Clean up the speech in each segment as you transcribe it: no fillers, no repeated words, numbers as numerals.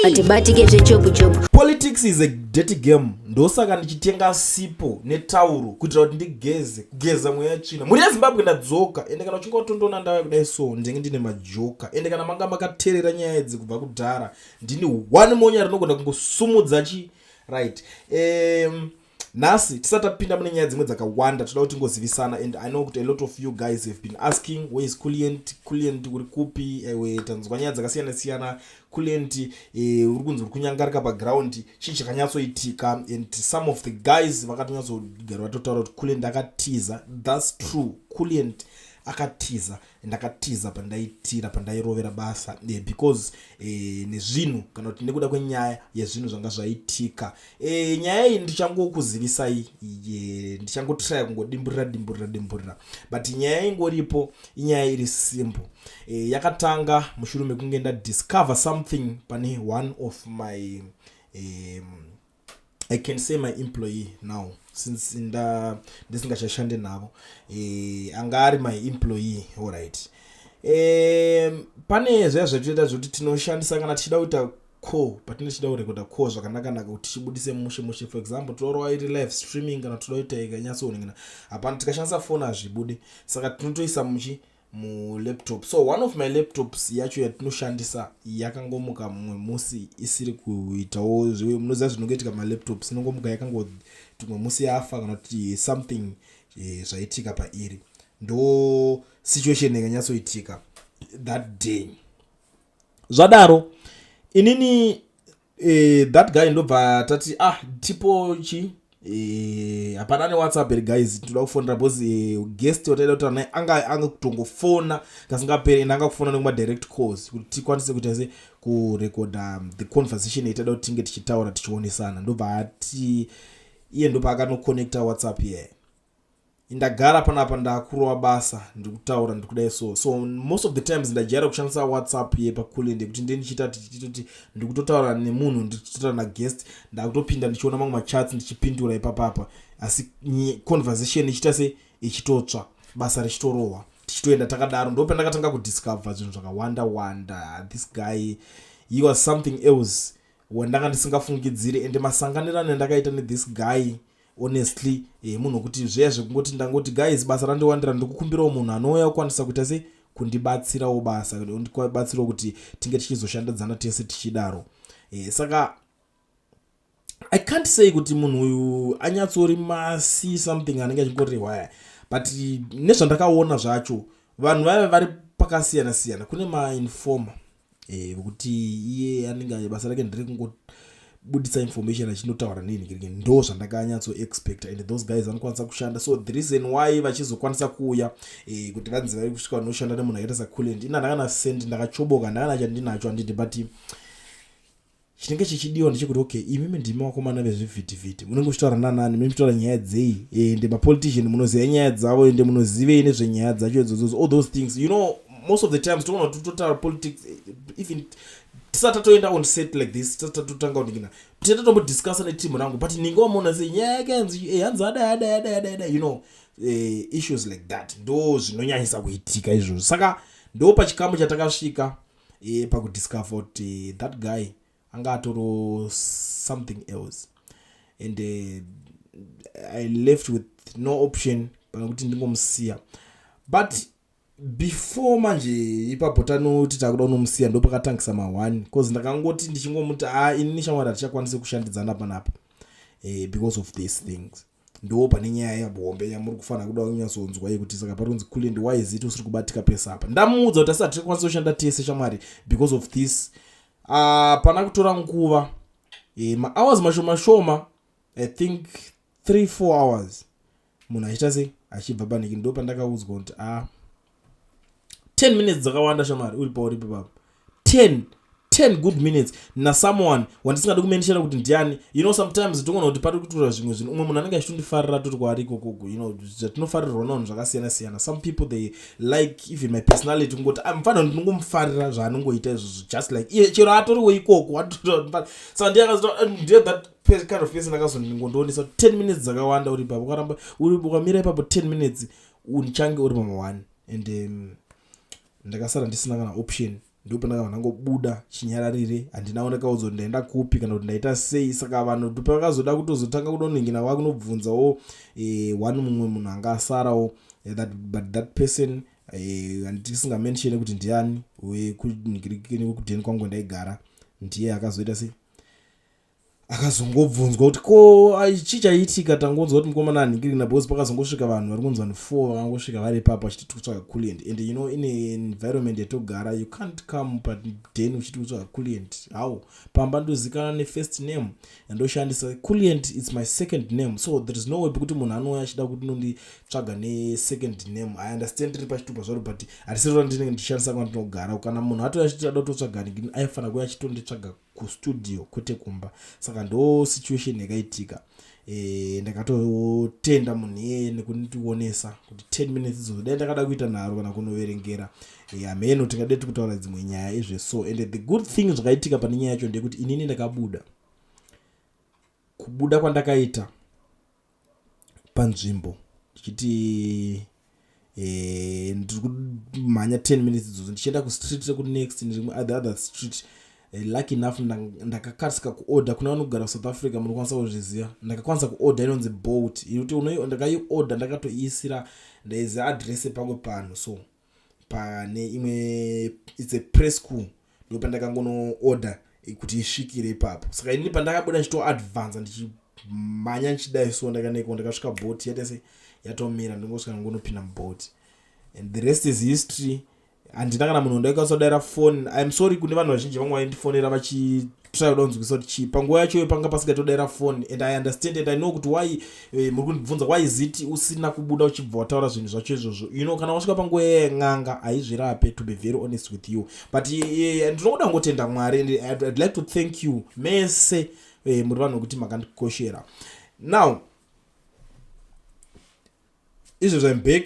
Hatibatike zvechopu-chopu. Politics is a dirty game. Ndosaka ndichitenga sipo netauro kuitira kuti ndigeze, kugeza mweya tsvina. Mhuri yeZimbabwe, ndadzoka. Ende kana uchinge watondoona ndauya kudai, so ndinenge ndine majoka. Ende kana manga makateerera nyaya idzi kubva kudhara, ndini one monya rinogona kungosumudza chi right. Nhasi tisati tapinda mune nyaya dzimwe dzakawanda, toda kuti tingozivisana. And I know kuti a lot of you guys have been asking, "Where is Kulliant? Kulliant uri kupi?" Ewe, tanzwa nyaya dzakasiyana siyana. Kulliant, uri kunzi uri kunyangarika paground. Chii chakanyatsoitika? And some of the guys vakatonyatsogara vatotaura kuti Kulliant akatiza. That's true, Kulliant akatiza. Ndakatiza pandaitira, pandairovera basa, because nezvinhu kana kuti nekuda kwenyaya yezvinhu zvanga zvaitika. Nyaya iyi ndichangokuzivisai, ndichangotraya kungodimburira dimburira dimburira, but nyaya ingoripo inyaya iri simple. Yakatanga mushure mekunge ndadiscover something pane one of my, I can say my employee now, since nda ndisingachashande navo, anga ari my employee. Alright, pane zviya zvatoita zvekuti tinoshandisa kana tichida kuita call, patinenge tichida kurekodha call zvakanaka-naka kuti tichibudise mushe mushe. For example, torova iri live streaming kana toda kuita ikanyatsoonekana, hapana, tikashandisa foni hazvibudi, saka tinotoisa muchi mulaptop. So one of my laptops yacho yatinoshandisa yakangomuka mumwe musi isiri kuitawo. Munoziva zvinongoitika malaptops, inongomuka yakangoti mumwe musi yafa kana kuti something, zvaitika pairi. Ndo situation yakanyatsoitika that day. Zvadaro, inini, that guy ndobva tati, "Ah, tipo chi hapana neWhatsApp here guys? Toda kufonera because guest wataida kutaura naye anga kutongofona kasingaperi, ende anga kufona nekuma-direct calls kuti tikwanise kuita se kurekodha the conversation yataida kuti tinge tichitaura tichionesana." Ndobva ati iye ndopaakanokonekta WhatsApp iye. Ndagara panapa, ndakurova basa, ndikutaura, ndikudai. So most of the times ndajaira kushandisa WhatsApp yepaKulliant yekuti ndiye ndichiita tichitoti ndikutotaura nemunhu, ndichitotaura naguest, ndakutopinda ndichiona mamwe machats, ndichipindura ipapapa, asi conversation ichiita se ichitotsva, basa richitorohwa, tichitoenda takadaro. Ndo pandakatanga kudiscover zvinhu zvakawanda wanda. This guy, he was something else wandanga ndisingafungidziri. Ende masanganirano andakaita nethis guy, honestly, munhu wekuti zviya zvekungoti ndangoti, "Guys, basa randiwandira, ndikukumbirawo munhu anouya kukwanisa kuita se kundibatsirawo basa, ndibatsirawo kuti tinge tichizoshandadzana tese tichidaro." Saka I can't say kuti munhu uyu anyatsori masi something anenge achingorehwaya, but nezvandakaona zvacho, vanhu vaiva vari pakasiyana siyana. Kune mainformer vekuti iye anenge basa rake nderekungobudisa information achinotaura nini. Ndo zvandakanyatso expect. And those guys vanokwanisa kushanda, so the reason why vachizokwanisa kuuya, kuti vanzi vari kusvika vanoshanda nemunhu akaita saKulliant, ina ndakana send, ndakachoboka, ndakana chandinacho, handiti? But chinenge chichidiwa ndechekuti, okay, imimi ndimi vakomana vezvivhitivhiti, munenge muchitaura nanani, munenge muchitaura nyaya dzei, ende mapolitician munoziva nyaya dzavo, ende munozivei nezvenyaya dzacho idzodzo? All those things. Most of the times toona kuti totaura politics, even tisati tatoenda on set like this, tisati tatotanga kudikina, tete totombodiscussa netimu rangu, but ninge wamuona sei, nyaya yake yanzi, hanzi adai, adai, adai, adai, adai, issues like that. Ndo zvinonyanyisa kuitika izvozvo. Saka ndo pachikamu chatakasvika, pakudiscover kuti that guy anga atoro something else. And I left with no option pane ndingomusiya. But before manje ipapo tanoti takuda kunomusiya, ndo pakatangisa ma1, because ndakangoti ndichingomuti, "A, ini neshamwari hatichakwanisi kushandidzana panapa, because of these things." Ndo pane nyaya yahombe yamuri kufanira kuda kunyatsonzwa yekuti saka pari kunzi, "Kulliant, why is it usiri kubatika pese apa?" Ndamuudza kuti asi hatichakwanisi kushanda tese, shamwari, because of this. Pana kutora nguva, mahours mashoma shoma, I think 3 4 hours, munhu achiita sei, achibva paniki. Ndo pandakaudzwa kuti, a, 10 minutes dzakawanda, shamwari, uri pauripo papo, 10 good minutes nasomeone wandisingadi kumenshera kuti ndiani. Sometimes togona kuti pari kutora zvimwe zvinhu, umwe munhu anenge achitondifarira toti kwaari ikokoko. Zvatinofarirwa navanhu zvakasiyana siyana. Some people, they like even my personality, kungoti mufanira ndinongomufarira zvaanongoita izvozvo, just like iye chero atoriwo ikoko. Saka ndiye ndiye that kind of person akazondingondoonesa kuti 10 minutes dzakawanda uri ipapo, ukaramba ukamira ipapo 10 minutes, uchange uri pama1. And ndakasara ndisina kana option. Ndopandakabva ndangobuda chinyararire. Handina onekaudzo kuti ndaenda kupi kana kuti ndaita sei. Saka vanhu pavakazoda kutozotanga kudoningina, vakunobvunzawo one mumwe munhu anga asarawo, that, but that person, handisingamentione kuti ndiani, wekudheni kwangu ndaigara, ndiye akazoita sei, akazongobvunzwa kuti ko chii chaiitika. Tangonzwa kuti mukomana anhingirina, because pakazongosvika vanhu vari kunzi vanhu four vakangosvika vari ipapo vachiti tikutsvaga client. And you know, in environment yatogara, you can't come paden uchiti kutsvaga client. How? Pamba ndozikana nefirst name yandoshandisa. Client, it's my second name, so there is no way pekuti munhu anouya achida kuti nonditsvaga nesecond name. I understand riri pachitupa zvaro, but harisiro randinenge ndichishandisa kwandinogara. Kana munhu atouya achiti ada kutotsvaga, aifanira kuuya achitonditsvaga kustudio, kwete kumba. Saka ndo situation yakaitika. Ndakatotenda munhu iyeye nekundionesa kuti 10 minutes idzodzo dai ndakada kuita nharo kana kunoverengera, hameno tingade tiri kutaura dzimwe nyaya izve. So, and the good thing zvakaitika pane nyaya yacho ndeyekuti inini ndakabuda. Kubuda kwandakaita panzvimbo ndichiti ndiri kumhanya 10 minutes idzodzo ndichienda kustreet rekunext, the other street, lucky enough ndakakasika kuorder. Kuna vanogara kuSouth Africa munokwanisa kuzviziva, ndakakwanisa kuorder inonzi Bolt, inoti ndakaiorder, ndakatoiisira, ndaiziva address pamwe panhu. So pane imwe, it's a press school, ndo pandakangonoorder kuti isvikire ipapo. Saka inini pandakabuda ndichitoadvansa, ndichimhanya ndichidai, so ndakaneko ndakasvika Bolt yaita se yatomira. Ndingosvika ngonopinda muBolt and the rest is history. Handina kana munhu ndaikwanisa kudaira phone. I'm sorry kune vanhu vazhinji vamwe vaindifonera vachitry kuda kunzwisa kuti chii. Panguva yacho panga pasingatodayira phone, and I understand and I know kuti why muri kundibvunza, why is it usina kubuda uchibva wataura zvinhu zvacho izvozvo. Kana wasvika panguva yen'anga haizvirape, to be very honest with you. But ndinoda kungotenda Mwari and I'd like to thank you mese muri vanhu vekuti makandikoshera. Now izvezvo I'm back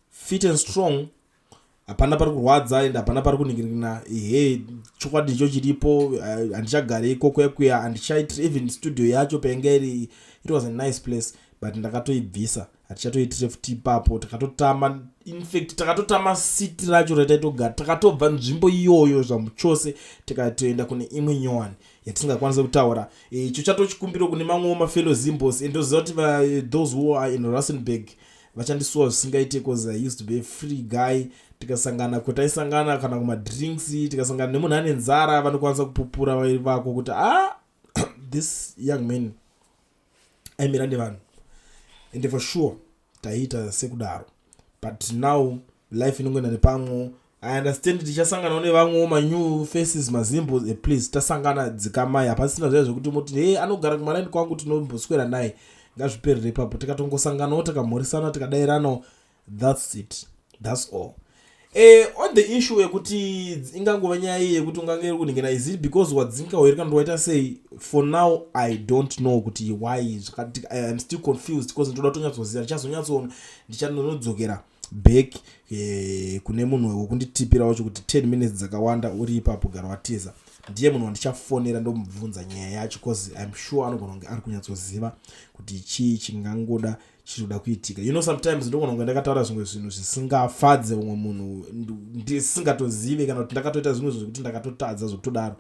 fit and strong. Hapana pari kurwadza and hapana pari kuningirina. He, chokwadi ndicho chiripo. Handichagari ikoko kuya, handichaitiri even studio yacho painge iri. It was a nice place, but ndakatoibvisa, hatichatoitire futi ipapo. Takatotama, in fact takatotama city racho rataitogara. Takatobva nzvimbo iyoyo zvamuchose, tikatoenda kune imwe nyowani yatisingakwanisi kutaura. Icho chatochikumbiro kune mamwewo mafellow Zimbos, and ndoziva kuti those who are in Rustenburg vachandisuwa zvisingaite, because I used to be a free guy. Tikasangana kwataisangana kana kumadrinks, tikasangana nemunhu ane nzara, vanokwanisa kupupura vairi vako kuti, ah, this young man aimira nevanhu. And for sure taiita sekudaro, but now life inongoenda nepamwe. I understand tichasanganawo nevamwewo manew faces, maZimbos. Please, tasangana, dzikamai. Hapasina zviya zvekuti muti, he, anogara kumaraini kwangu, tinomboswera naye. Ngazviperere ipapo. Tikatongosanganawo, tikamhorisana, tikadairanawo, that's it, that's all. On the issue yekuti ingangova nyaya iyi yekuti ungange iri kuningina, is it because wadzinga here kana kuti waita sei? For now I don't know kuti why. I'm still confused because ndoda kutonyatsoziva. Ndichazonyatso ndichanonodzokera back kune munhu wekunditipira wacho kuti 10 minutes dzakawanda uri ipapo, gara watiza. Ndiye munhu wandichafonera, ndomubvunza nyaya yacho, because I'm sure anogona kunge ari kunyatsoziva kuti chii chingangoda chiri kuitika. Sometimes ndogona kunge ndakataura zvimwe zvinhu zvisingafadze umwe munhu ndisingatozive, kana kuti ndakatoita zvimwe zvinhu zvekuti ndakatotadza zvekutodaro.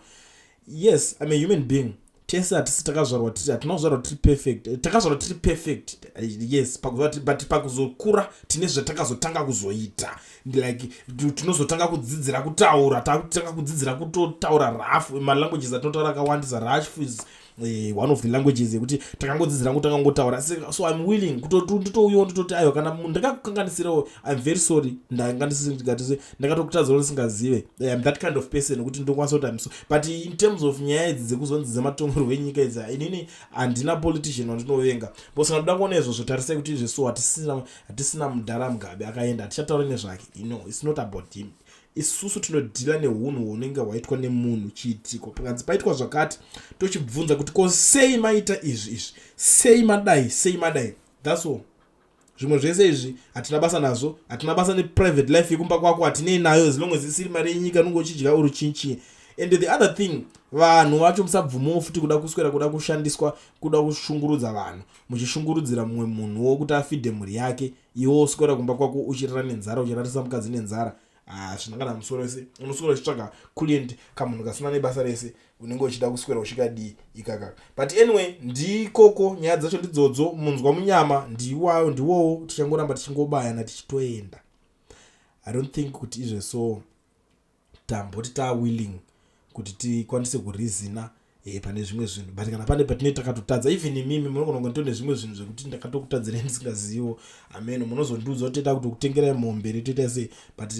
Yes, I'm a human being. Tese hatisi takazvarwa tiri, hatina kuzvarwa tiri perfect. Takazvarwa tiri perfect, yes, but pakuzokura tine zvatakazotanga kuzoita, like tinozotanga kudzidzira kutaura, takutanga kudzidzira kutotaura rough. Malanguages atinotaura akawandisa. Rough is one of the languages yekuti takangodzidzira kutanga ngotaura. So I'm willing kutotouyawo ndototi, aiwa, kana munhu ndakakukanganisirawo, I'm very sorry, ndakatokutadzira ndisingazive. I'm that kind of person wekuti ndokwanisa kuti I'm so. But in terms of nyaya idzi dzekuzonzi dzematongerwo enyika idzi, inini handina politician wandinovenga, because kana toda kuona izvozvo, tarisai kuti izveso hatisina mudhara Mugabe akaenda, hatichatauri nezvake. It's not about him. Isusu tinodeala neunhu hunenge hwaitwa nemunhu. Chiitiko pakanzi paitwa zvakati, tochibvunza kuti ko sei maita izvi, izvi sei madai, sei madai? That's all. Zvimwe zvese izvi hatina basa nazvo. Hatina basa neprivate life yekumba kwako, hatinei nayo, as long as isiri mari yenyika unenge uchidya uri chinchi. And the other thing, vanhu vacho musabvumawo futi kuda kuswera kuda kushandiswa, kuda kushungurudza vanhu, muchishungurudzira mumwe munhuwo kuti afeede mhuri yake, iwe woswera kumba kwako uchirara nenzara, uchirarisa mukadzi nenzara. Hazvina kana musoro wese. Unoswera uchitsvaga client, kamunhu kasina nebasa rese, unenge uchida kuswera uchikadii ikaka. But anyway, ndikoko nyaya dzacho ndidzodzo. Munzwa munyama ndiwayo, ndiwowo. Tichangoramba tichingobayana, tichitoenda. I don't think kuti izveso tamboti tawilling kuti tikwanise kureasona pane zvimwe zvinhu, but kana pane patinee takatotadza, even imimi munogona kunge nditone zvimwe zvinhu zvekuti ndakatokutadzirai ndisingaziviwo. Ameno, munozondiudza kuti toita kuti kutengerai mombe, toita sei. But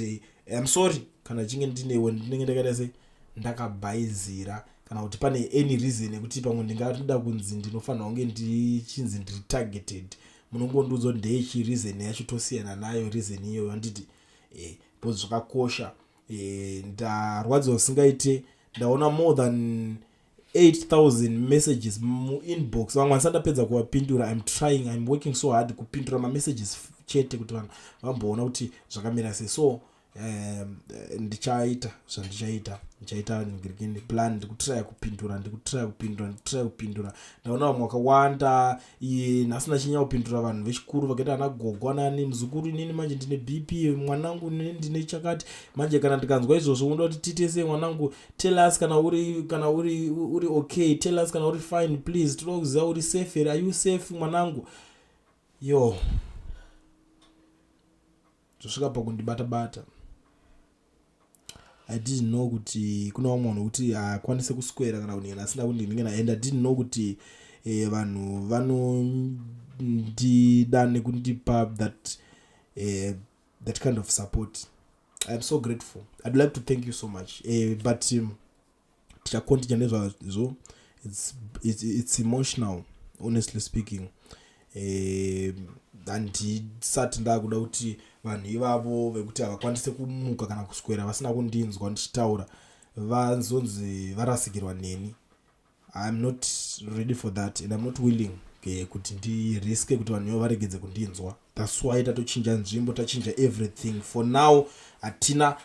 I'm sorry kana chinge ndinewo ndinenge ndakaita sei, ndakabhaizira, kana kuti pane any reason yekuti pamwe ndingada kunzi ndinofanira kunge ndichinzi ndiri targeted. Munongondiudza kuti ndeichi reason yacho, tosiyana nayo reason iyoyo, handiti? Because zvakakosha. Ndarwadziwa zvisingaite. Ndaona more than 8000 messages muinbox. Vamwe handisati ndapedza kuvapindura. I'm trying, I'm working so hard kupindura mamessages chete, kuti vanhu vamboona kuti zvakamira sei. So ndichaita zvandichaita, ndichaita ngirikini plan. Ndikutraya kupindura, ndikutraya kupindura, ndikutraya kupindura. Ndaona vamwe vakawanda. Nhasi ndachinyanya kupindura vanhu vechikuru, vakaita ana gogo, anani muzukuru. Inini manje ndine BP, mwanangu, inini ndine chakati. Manje kana ndikanzwa izvozvo, unoda kuti tiite sei, mwanangu? Tell us kana uri okay. Tell us kana uri fine, please. Toda kuziva uri safe here. Are you safe, mwanangu? Yo, zvosvika pakundibata bata. I didn't know kuti kuna vamwe vanhu kuti hakwanise kuswera kana kuningana asina kundiningana, and I didn't know kuti vanhu vanondida nekundipa that kind of support. I am so grateful. I'd like to thank you so much, but tichacontinue nezvazvo. It's emotional, honestly speaking. Handisati ndakuda kuti vanhu ivavo vekuti havakwanisi kumuka kana kuswera vasina kundinzwa ndichitaura vazonzi varasikirwa neni. I'm not ready for that and I'm not willing kuti ndiriske kuti vanhu ivo varegedze kundinzwa. That's why tatochinja nzvimbo, tachinja everything. For now hatina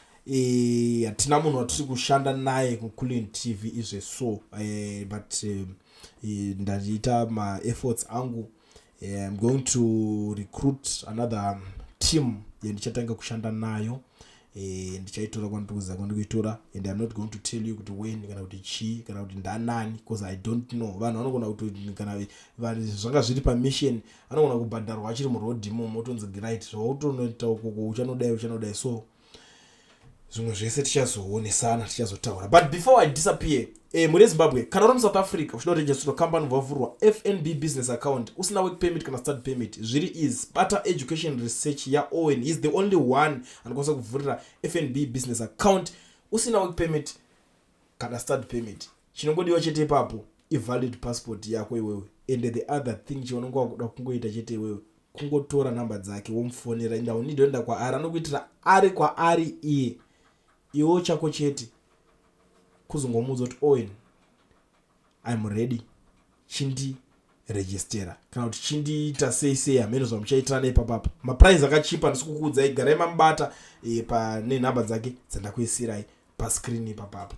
munhu watiri kushanda naye kuCulian TV izve. So but ndaita maefforts angu. I'm going to recruit another team yandichatanga kushanda nayo. Ndichaitora kwandikuziva kwandikuitora, and I'm not going to tell you kuti when, kana kuti chii, kana kuti ndanani, because I don't know. Vanhu vanogona kuti kana zvanga zviri pamission, vanogona kubhadharwa achiri muroad imomo, otonzi, "Right, zvautonoita ukoko, uchanodai, uchanodai." So zvimwe zvese tichazoonesana, tichazotaura. But before I disappear, muri Zimbabwe kana uri muSouth Africa uchida kuregisterwa company, vavhurwa FNB business account, usina work permit kana study permit, zviri easy. Bata Education Research yaOwen. Is the only one anokwanisa kuvhurira FNB business account usina work permit kana study permit. Chinongodiwa chete ipapo ivalid passport yako iwewe, and the other thing chaunonge wakuda kungoita chete iwewe kungotora namba dzake, womufonera. Ende haunidi oenda kwaari, anokuitira ari kwaari iye. Iwewo chako chete kuzongomuudza kuti, "Owen, I'm ready, chindirejistera," kana kuti, "Chindiita sei sei." Hameno zvamuchaitirana ipapapa. Maprice akachipa, ndisi kukuudzai. Garai mamubata pane nhamba dzake dzandakuisirai pascreen ipapapa.